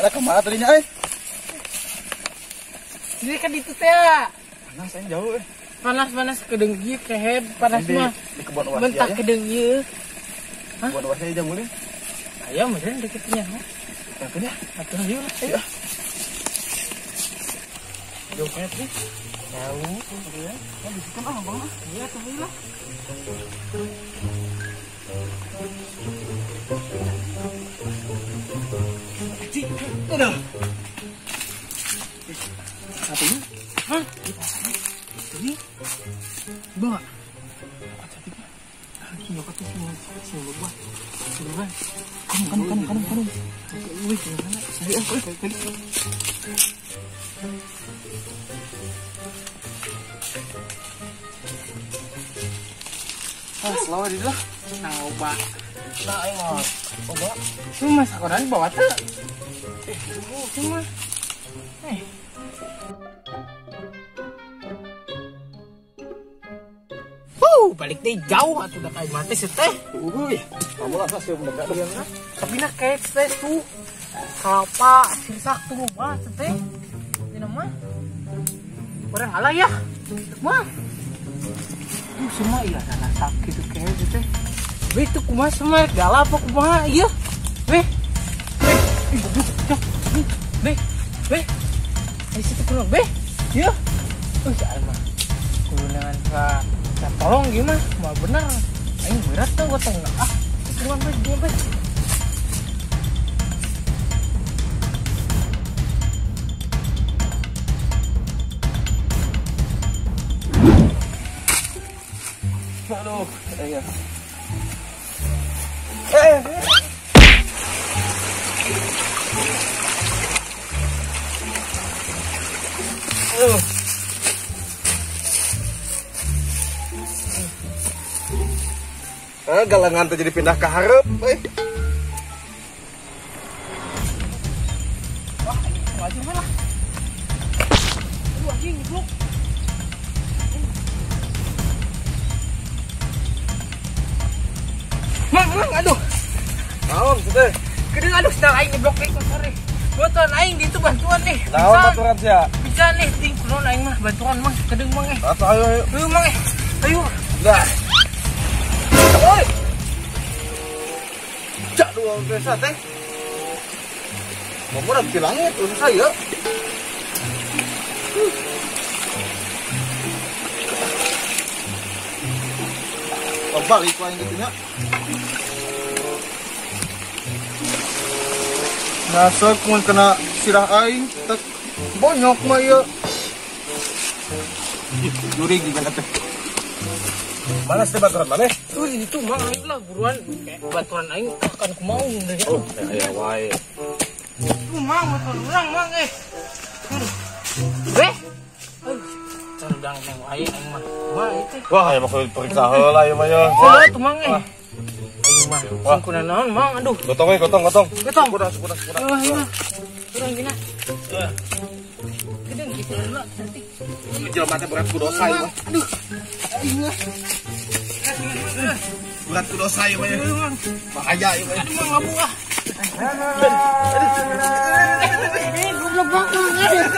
Ada kemana tadinya eh? Jadi kan itu teh. Panas aing jauh eh. Panas-panas kedeung ieu kehed panas mah. Di kebun uas. Mentah kedeung ieu. Hah? Kebun uasnya jam ulin. Aya meureun deketnya. Tangkeun ya. Atuh ayo lah. Ayo. Jauh banget nih. Jauh. Iya. Kan di situ ah, Bang. Iya, tuh lah. Aduh. Satunya? Hah? Ini? Bawa. Nyokot tuh semua buah. Semua. Kamu. Wih, gimana? Saya ah, selamat di lah. Nah, obat. Nah, ayo mah. Obat. Cuma sakoran bawa tuh. Cuma. Balik deh jauh atuh udah kayak mati sih teh. Uhuy, kamu lah sih mendekat. Iya lah. Tapi nak kayak teh tuh kelapa sirsak tuh mah teh. Ini mah orang ala ya. Mah. Tuh semua iya ada sakit tuh kayak teh. Weh tuh kumaha semua galak apa kumaha ieu? Weh. Weh, ih goblok. Weh. Weh. Di situ kunaon weh? Ieu. Euy, mah. Kunaon ka tolong gimana? Mah bener. Aing berat tuh gotong ah. Buruan bae, buruan bae. Aduh, iya. Aduh. Galangan tuh jadi pindah ke hareup euy. Wah, ini maju lah. Aduh anjing nyeblok. Mang, mang, aduh. Naon teh? Kedeung aduh sedang aing nyeblok deui motor nih. Bantuan aing di itu bantuan nih. Naon baturan sia? Bisa nih ting kunaon aing mah bantuan mang kedeung mang eh. Atuh ayo ayo. Ayo mang eh. Ayo. Dah. Oi. Cak dua biasa teh. Mau di langit urusan saya. Balik lain gitu nya. Ngasek mun kena sirah aing tek bonyok mah ieu. Ih, jurig gimana teh. Mana sih baturan mana? Tuh itu mang aing lah buruan baturan aing akan kumau deh. Oh, aya wae. Tuh mang baturan urang mang eh. Aduh. Weh. Aduh, cerdang neng wae aing mah. Wah itu. Wah, aya mah kudu diperiksa heula ieu mah ya. Oh, tuh mang eh. Aing mah sing kunaon mang aduh. Gotong we, gotong, gotong. Gotong. Kuda, kuda, kuda. Wah, iya. Urang gina. Gedeng kitu heula cantik. Jelema teh berat ku dosa ieu mah. Aduh. Aing mah. Berat ku dosa ieu mah. Bahaya ieu mah. Aduh mang labu ah. Goblok banget.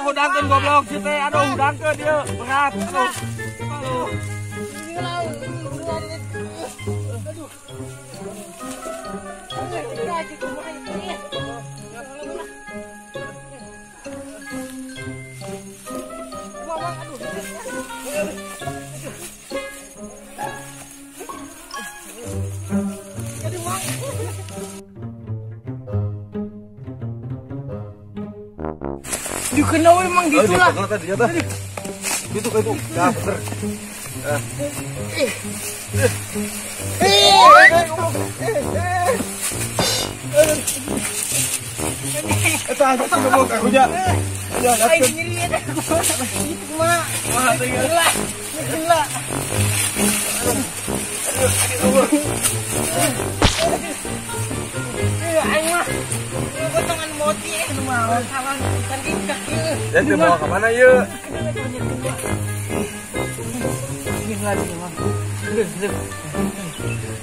Hudangkeun goblok si teh, aduh hudangkeun ieu berat. Aduh. Aduh. Aduh. Dikenal emang gitu lah. Itu itu. Nah, bener. Eta aku ngomong aku nya. Ya, aing nyeri eta. Itu mah. Wah, gila. Gila. Aing mah. Potongan moti eh nu mah salah kan kaki. Ya teh bawa ka mana ieu? Ini lagi mah. Aduh.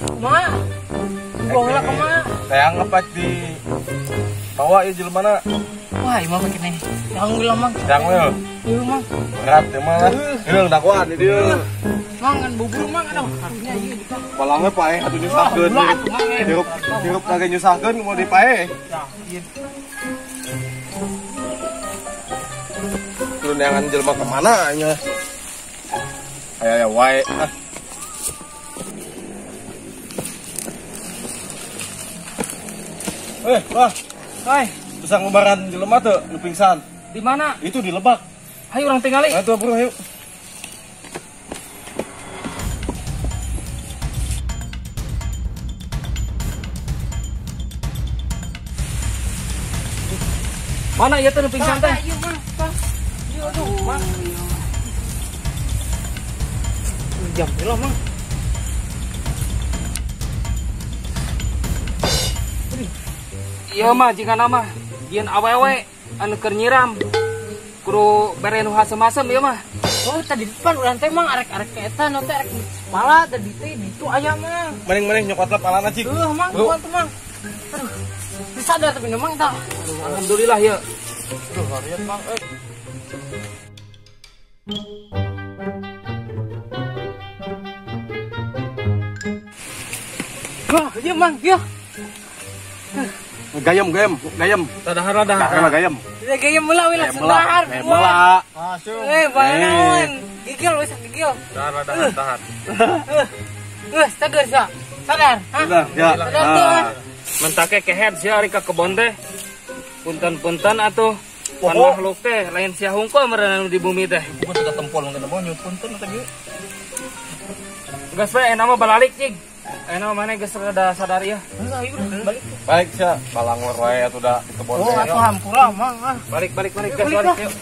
Kumaha? Buang lah kumaha? Saya ngepak di bawa ieu jelema na. Wah, ieu mah keneh. Yang lah mang. Yang we. Ieu mang. Berat ieu mah lah. Ieu dakwaan di dieu. Mang ngan bubur mang aduh karunya ieu kita. Balangnya paeh atuh nyusahkeun. Hirup lagi nyusahkeun mau dipaeh. Tah, ieu. Lu neangan jelema ka mana nya? Aya wae ah. Wah. Hai, bisa ngubaran jelema teu nu pingsan. Di mana? Itu di lebak. Hayu urang tingali. Atuh bro, hayu. Mana ieu teh nu pingsan teh? Ieu mah, tah. Ieu aduh, mang. Jam pira, Mang? Ieu mah jigana mah jieun awewe anu keur nyiram. Kudu bere nu hasem-hasem ieu mah. Oh, tadi depan urang teh mang arek-arek ka eta nu teh arek pala tadi teh ditu aya mah. Mending-mending nyokotlah palana cik. Heuh, mang, kuat tuh mang. Aduh. Sadar tapi mang tah. Alhamdulillah ya. Aduh, harian mang euy. Wah, ieu mang, ieu. Gayem. Tadahar dahar. Gayem. Gayem meula we langsung dahar. Meula. Bae Gigil wis gigil. Dahar. Seger sia. Sadar, hah? Sadar, ya. Sadar tuh. Mentake kehed sia ari ka kebon teh. Punten-punten atuh. Pan makhluk teh lain sia hungkul meureun anu di bumi teh. Bukan sudah tempol mungkin monyut punten teh ge. Geus we aya mah balalik cing. Ayeuna mah maneh geus rada sadar ya. Heuh, ayo balik. Balik sia, balangor wae atuh da di kebon. Oh, atuh hampura mang ah. Balik geus balik yuk.